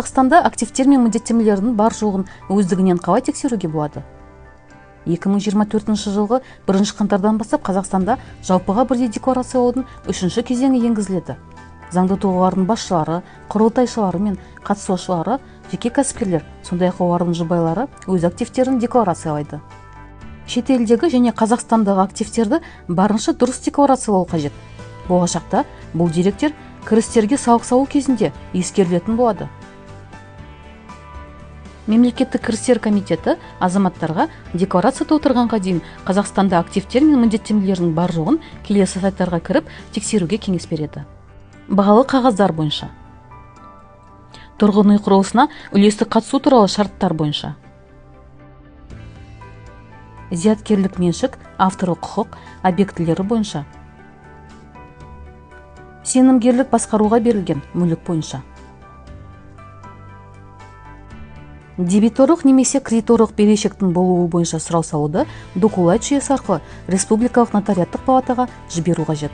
Қазақстанда активтер мен міндеттемелердің бар жоғын өздігінен қалай тексеруге болады? 2024 жылғы 1 қаңтардан бастап Қазақстанда жалпыға бірдей декларациялаудың үшінші кезеңі енгізіледі. Заңды тұлғалардың басшылары, құрылтайшылары мен қатысушылары, жеке кәсіпкерлер, сондай-ақ олардың жұбайлары өз активтерін декларациялайды. Шетелдегі және Қазақстандағы активтерді барынша дұрыс декларациялау қажет. Болашақта бұл деректер кірістерге салық салу кезінде ескерілетін болады. Мемлекеттік кірістер комитеті азаматтарға декларация толтырғанға дейін Қазақстанда активтер мен міндеттемелердің бар жоғын келесі сайттарға кіріп тексеруге кеңес береді. Бағалы қағаздар бойынша, тұрғын үй құрылысына үлестік қатысу туралы шарттар бойынша, зияткерлік меншік, авторлық құқық объектілері бойынша, сенімгерлік басқаруға берілген мүлік бойынша, дебиторлық немесе кредиторлық берешектің болуы бойынша сұрау салуды Докулайт жүйесі арқылы Республикалық нотариаттық палатаға жіберу қажет.